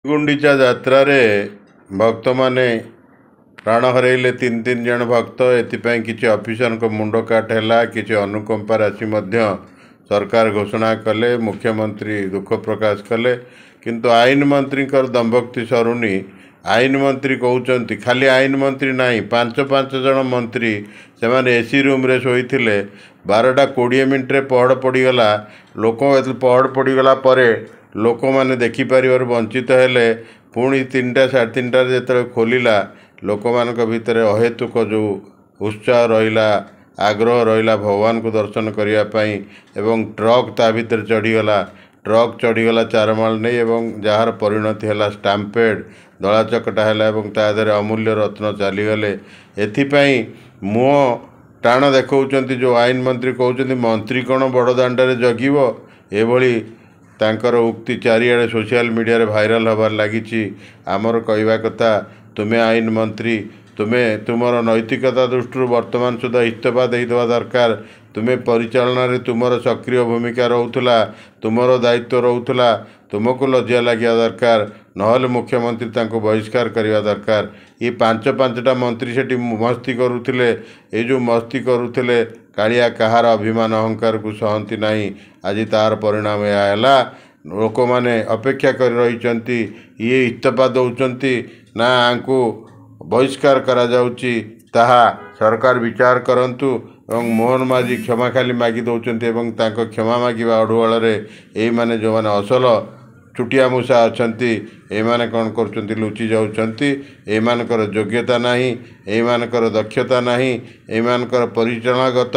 ଗୁଣ୍ଡିଚା ଯାତ୍ରାରେ ଭକ୍ତମାନେ ପ୍ରାଣ ହରାଇଲେ, ତିନି ତିନି ଜଣ ଭକ୍ତ। ଏଥିପାଇଁ କିଛି ଅଫିସରଙ୍କ ମୁଣ୍ଡ କାଟ ହେଲା, କିଛି ଅନୁକମ୍ପା ରାଶି ମଧ୍ୟ ସରକାର ଘୋଷଣା କଲେ, ମୁଖ୍ୟମନ୍ତ୍ରୀ ଦୁଃଖ ପ୍ରକାଶ କଲେ। କିନ୍ତୁ ଆଇନ ମନ୍ତ୍ରୀଙ୍କର ଦମ୍ଭୋକ୍ତି ସରୁନି। ଆଇନ ମନ୍ତ୍ରୀ କହୁଛନ୍ତି, ଖାଲି ଆଇନ ମନ୍ତ୍ରୀ ନାହିଁ, ପାଞ୍ଚ ପାଞ୍ଚ ଜଣ ମନ୍ତ୍ରୀ ସେମାନେ ଏସି ରୁମ୍ରେ ଶୋଇଥିଲେ। 12ଟା 20 ମିନିଟ୍ରେ ପହଡ଼ ପଡ଼ିଗଲା। ଲୋକ ପହଡ଼ ପଡ଼ିଗଲା ପରେ ଲୋକମାନେ ଦେଖିପାରିବାରୁ ବଞ୍ଚିତ ହେଲେ। ପୁଣି 3ଟା 3:30ରେ ଯେତେବେଳେ ଖୋଲିଲା, ଲୋକମାନଙ୍କ ଭିତରେ ଅହେତୁକ ଯେଉଁ ଉତ୍ସାହ ରହିଲା, ଆଗ୍ରହ ରହିଲା ଭଗବାନଙ୍କୁ ଦର୍ଶନ କରିବା ପାଇଁ ଏବଂ ଟ୍ରକ୍ ତା ଭିତରେ ଚଢ଼ିଗଲା। ଟ୍ରକ୍ ଚଢ଼ିଗଲା ଚାରମାଳ ନେଇ ଏବଂ ଯାହାର ପରିଣତି ହେଲା ଷ୍ଟାମ୍ପେଡ଼, ଦଳାଚକଟା ହେଲା ଏବଂ ତା ଦେହରେ ଅମୂଲ୍ୟ ରତ୍ନ ଚାଲିଗଲେ। ଏଥିପାଇଁ ମୁହଁ ଟାଣ ଦେଖାଉଛନ୍ତି ଯେଉଁ ଆଇନ ମନ୍ତ୍ରୀ। କହୁଛନ୍ତି, ମନ୍ତ୍ରୀ କ'ଣ ବଡ଼ ଦାଣ୍ଡରେ ଜଗିବ? ଏଭଳି ତାଙ୍କର ଉକ୍ତି ଚାରିଆଡ଼େ ସୋସିଆଲ ମିଡ଼ିଆରେ ଭାଇରାଲ ହେବାରେ ଲାଗିଛି। ଆମର କହିବା କଥା, ତୁମେ ଆଇନ ମନ୍ତ୍ରୀ, ତୁମେ ତୁମର ନୈତିକତା ଦୃଷ୍ଟିରୁ ବର୍ତ୍ତମାନ ସୁଦ୍ଧା ଇସ୍ତଫା ଦେଇଦେବା ଦରକାର। ତୁମେ ପରିଚାଳନାରେ ତୁମର ସକ୍ରିୟ ଭୂମିକା ରହୁଥିଲା, ତୁମର ଦାୟିତ୍ୱ ରହୁଥିଲା। ତୁମକୁ ଲଜ୍ଜା ଲାଗିବା ଦରକାର, ନହେଲେ ମୁଖ୍ୟମନ୍ତ୍ରୀ ତାଙ୍କୁ ବହିଷ୍କାର କରିବା ଦରକାର। ଏ ପାଞ୍ଚ ପାଞ୍ଚଟା ମନ୍ତ୍ରୀ ସେଠି ମସ୍ତି କରୁଥିଲେ। ଏଇ ଯେଉଁ ମସ୍ତି କରୁଥିଲେ, କାଳିଆ କାହାର ଅଭିମାନ ଅହଙ୍କାରକୁ ସହନ୍ତି ନାହିଁ। ଆଜି ତାର ପରିଣାମ ଏହା ହେଲା। ଲୋକମାନେ ଅପେକ୍ଷା କରି ରହିଛନ୍ତି, ଇଏ ଇସ୍ତଫା ଦେଉଛନ୍ତି ନା ୟାଙ୍କୁ ବହିଷ୍କାର କରାଯାଉଛି, ତାହା ସରକାର ବିଚାର କରନ୍ତୁ। ଏବଂ ମୋହନ ମାଝୀ କ୍ଷମା ଖାଲି ମାଗି ଦେଉଛନ୍ତି ଏବଂ ତାଙ୍କ କ୍ଷମା ମାଗିବା ଅଢୁଆଳରେ ଏଇମାନେ ଯେଉଁମାନେ ଅସଲ ଚୁଟିଆ ମୂଷା ଅଛନ୍ତି, ଏଇମାନେ କ'ଣ କରୁଛନ୍ତି? ଲୁଚି ଯାଉଛନ୍ତି। ଏଇମାନଙ୍କର ଯୋଗ୍ୟତା ନାହିଁ, ଏଇମାନଙ୍କର ଦକ୍ଷତା ନାହିଁ। ଏଇମାନଙ୍କର ପରିଚାଳନାଗତ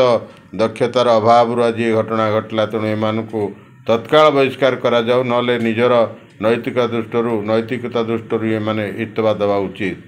ଦକ୍ଷତାର ଅଭାବରୁ ଆଜି ଏ ଘଟଣା ଘଟିଲା। ତେଣୁ ଏମାନଙ୍କୁ ତତ୍କାଳ ବହିଷ୍କାର କରାଯାଉ, ନହେଲେ ନିଜର ନୈତିକତା ଦୃଷ୍ଟିରୁ ଏମାନେ ଇସ୍ତଫା ଦେବା ଉଚିତ।